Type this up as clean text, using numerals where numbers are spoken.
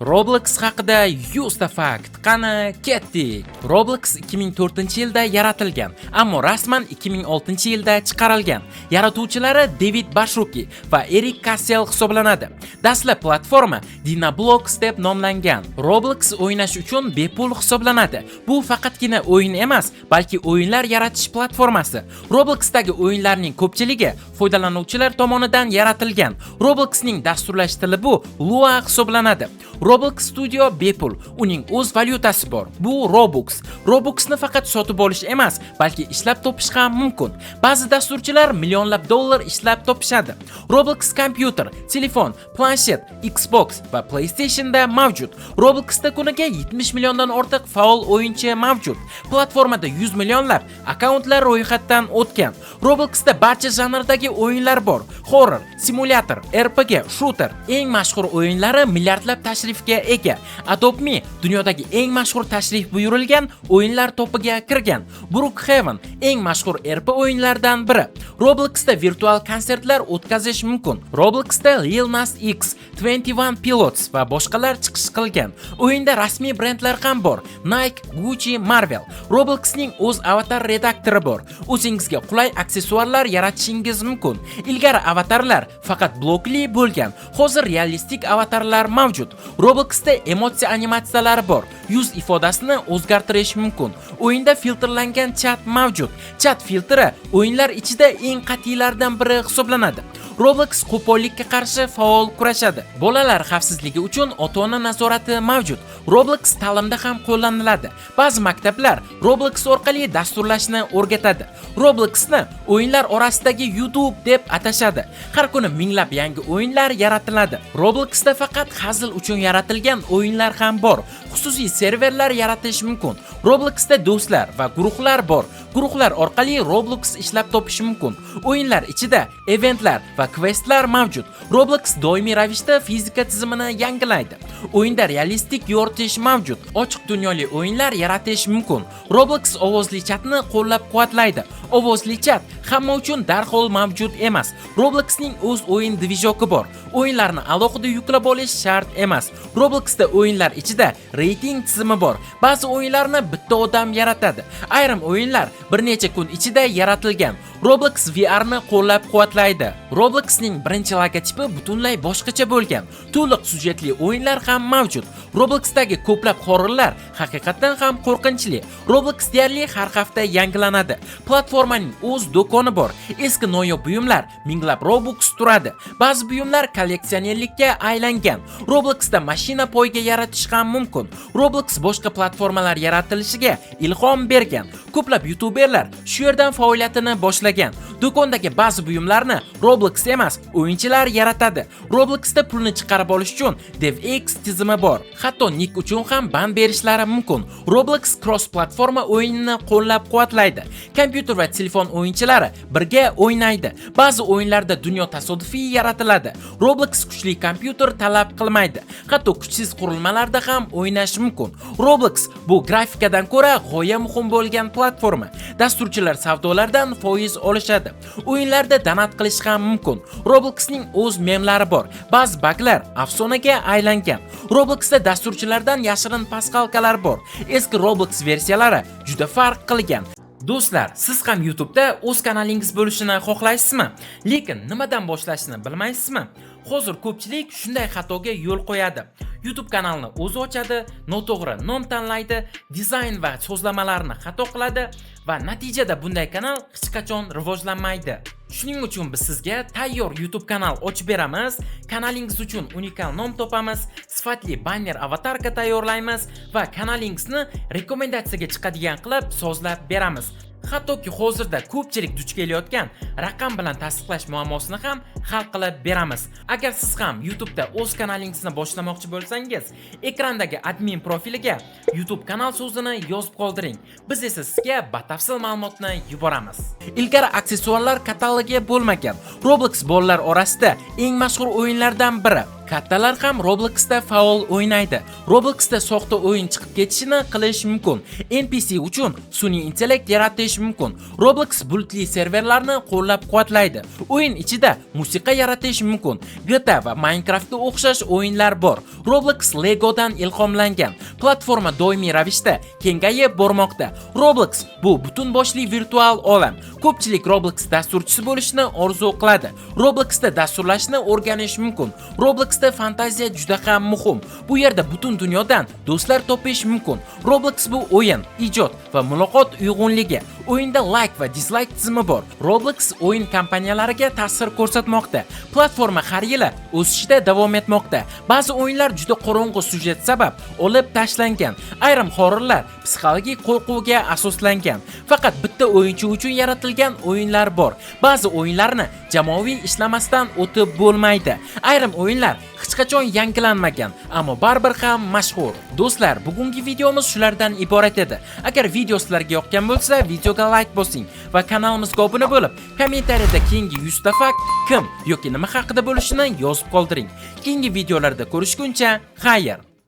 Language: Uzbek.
Roblox haqida 100 ta fakt. Qani, ketdik. Roblox 2004-yilda yaratilgan, ammo rasman 2006-yilda chiqarilgan. Yaratuvchilari David Baszucki va Erik Cassel hisoblanadi. Dastlab platforma Dynablox deb nomlangan. Roblox o'ynash uchun bepul hisoblanadi. Bu faqatgina o'yin emas, balki o'yinlar yaratish platformasi. Robloxdagi o'yinlarning ko'pchiligi foydalanuvchilar tomonidan yaratilgan. Robloxning dasturlash tili bu Lua hisoblanadi. Roblox Studio bepul, uning o'z valyutasi bor. Bu Robux. Robuxni faqat sotib olish emas, balki ishlab topish ham mumkin. Ba'zi dasturchilar millionlab dollar ishlab topishadi. Roblox kompyuter, telefon, planshet, Xbox va PlayStationda mavjud. Robloxda kuniga 70 milliondan ortiq faol o'yinchi mavjud. Platformada 100 millionlab akkauntlar ro'yxatdan o'tgan. Robloxda barcha janrdagi o'yinlar bor. Horror, simulyator, RPG, shooter. Eng mashhur o'yinlari milliardlab tashrifga ega. Adopt Me dunyodagi eng mashhur tashrif buyurilgan o'yinlar topiga kirgan. Brookhaven eng mashhur RP o'yinlardan biri. Robloxda virtual konsertlar o'tkazish mumkin. Robloxda Lil Nas X, 21 Pilots va boshqalar chiqish qilgan. O'yinda rasmiy brendlar ham bor: Nike, Gucci, Marvel. Robloxning o'z avatar redaktori bor. O'zingizga qulay aksessuarlar yaratishingiz mumkin. Ilgari avatarlar faqat blokli bo'lgan. Hozir realistik avatarlar mavjud. Robloxda emotsiya animatsiyalari bor. Yuz ifodasini o'zgartirish mumkin. O'yinda filtrlangan chat mavjud. Chat filtri o'yinlar ichida eng qat'iylaridan biri hisoblanadi. Roblox qo'pollikka qarshi faol kurashadi. Bolalar xavfsizligi uchun ota-ona nazorati mavjud. Roblox ta'limda ham qo'llaniladi. Ba'zi maktablar Roblox orqali dasturlashni o'rgatadi. Robloxni o'yinlar orasidagi YouTube deb atashadi. Har kuni minglab yangi o'yinlar yaratiladi. Robloxda faqat hazil uchun yaratilgan o'yinlar ham bor. Xususiy serverlar yaratish mumkin. Robloxda do'stlar va guruhlar bor. Guruhlar orqali Roblox ishlab topish mumkin. O'yinlar ichida eventlar va kvestlar mavjud. Roblox doimiy ravishda fizika tizimini yangilaydi. O'yinda realistik yoritish mavjud. Ochiq dunyoli o'yinlar yaratish mumkin. Roblox ovozli chatni qo'llab-quvvatlaydi. Ovozli chat hamma uchun darhol mavjud emas. Robloxning o'z o'yin движок i bor. O'yinlarni alohida yuklab olish shart emas. Robloxda o'yinlar ichida reyting tizimi bor. Ba'zi o'yinlarni bitta odam yaratadi. Ayrim o'yinlar bir necha kun ichida yaratilgan. Roblox VR ni qo'llab-quvvatlaydi. Robloxning birinchi logotipi butunlay boshqacha bo'lgan. To'liq syujetli o'yinlar ham mavjud. Robloxdagi ko'plab horrorlar haqiqatdan ham qo'rqinchli. Roblox deyarli har hafta yangilanadi. Platformaning o'z do'koni bor. Eski noyob buyumlar minglab Robux turadi. Ba'zi buyumlar kolleksionerlikka aylangan. Robloxda mashina poyga yaratish ham mumkin. Roblox boshqa platformalar yaratilishiga ilhom bergan. Ko'plab youtuberlar shu yerdan faoliyatini boshlagan. Do'kondagi ba'zi buyumlarni Roblox emas, o'yinchilar yaratadi. Robloxda pulni chiqarib olish uchun DevEx tizimi bor. Hatto nik uchun ham ban berishlari mumkin. Roblox cross platforma o'yinini qo'llab-quvvatlaydi. Kompyuter va telefon o'yinchilari birga o'ynaydi. Ba'zi o'yinlarda dunyo tasodifiy yaratiladi. Roblox kuchli kompyuter talab qilmaydi. Hatto kuchsiz qurilmalarda ham o'ynash mumkin. Roblox bu grafikadan ko'ra g'oya muhim bo'lgan platforma. Dasturchilar savdolardan foiz olishadi. O'yinlarda donat qilish ham mumkin. Robloxning o'z memlari bor. Ba'zi baglar afsonaga aylangan. Robloxda dasturchilardan yashirin пасхалка lar bor. Eski Roblox versiyalari juda farq qilgan. Do'stlar, siz ham YouTube'da o'z kanalingiz bo'lishini xohlaysizmi? Lekin nimadan boshlashni bilmaysizmi? Hozir ko'pchilik shunday xatoga yo'l qo'yadi. YouTube kanalini o'zi ochadi, noto'g'ri nom tanlaydi, dizayn va so'zlamalarni xato qiladi va natijada bunday kanal hech qachon rivojlanmaydi. Shuning uchun biz sizga tayyor YouTube kanal ochib beramiz, kanalingiz uchun unikal nom topamiz, sifatli banner, avatarka tayyorlaymiz va kanalingizni rekomendatsiyaga chiqadigan qilib sozlab beramiz. Hattoki hozirda ko'pchilik duch kelayotgan raqam bilan tasdiqlash muammosini ham hal qilib beramiz. Agar siz ham YouTube'da o'z kanalingizni boshlamoqchi bo'lsangiz, ekrandagi admin profiliga YouTube kanal so'zini yozib qoldiring. Biz esa sizga batafsil ma'lumotni yuboramiz. Ilgari aksessuarlar katalogi bo'lmagan. Roblox bolalar orasida eng mashhur o'yinlardan biri. Kattalar ham Robloxda faol o'ynaydi. Robloxda soxta o'yin chiqib ketishini qilish mumkin. NPC uchun sun'iy intellekt yaratish mumkin. Roblox bulutli serverlarni qo'llab-quvvatlaydi. O'yin ichida musiqa yaratish mumkin. GTA va Minecraftga o'xshash o'yinlar bor. Roblox Legodan ilhomlangan. Platforma doimiy ravishda kengayib bormoqda. Roblox bu butun boshli virtual olam. Ko'pchilik Roblox dasturchisi bo'lishni orzu qiladi. Robloxda dasturlashni o'rganish mumkin. Robloxda fantaziya juda ham muhim. Bu yerda butun dunyodan do'stlar topish mumkin. Roblox bu o'yin, ijod va muloqot uyg'unligi. O'yinda like va dislike tizimi bor. Roblox o'yin kompaniyalariga ta'sir ko'rsatmoqda. Platforma har yili o'sishda davom etmoqda. Ba'zi o'yinlar juda qorong'u syujet sabab olib tashlangan. Ayrim horrorlar psixologik qo'rquvga asoslangan. Faqat bitta o'yinchi uchun yaratilgan o'yinlar bor. Ba'zi o'yinlarni jamoaviy ishlamasdan o'tib bo'lmaydi. Ayrim o'yinlar hech qachon yangilanmagan, ammo baribir ham mashhur. Do'stlar, bugungi videomiz shulardan iborat edi. Agar video sizlarga yoqqan bo'lsa, videoga like bosing va kanalimizga obuna bo'lib, kommentariyada keyingi 100 ta fakt kim yoki nima haqida bo'lishini yozib qoldiring. Keyingi videolarda ko'rishguncha, xayr.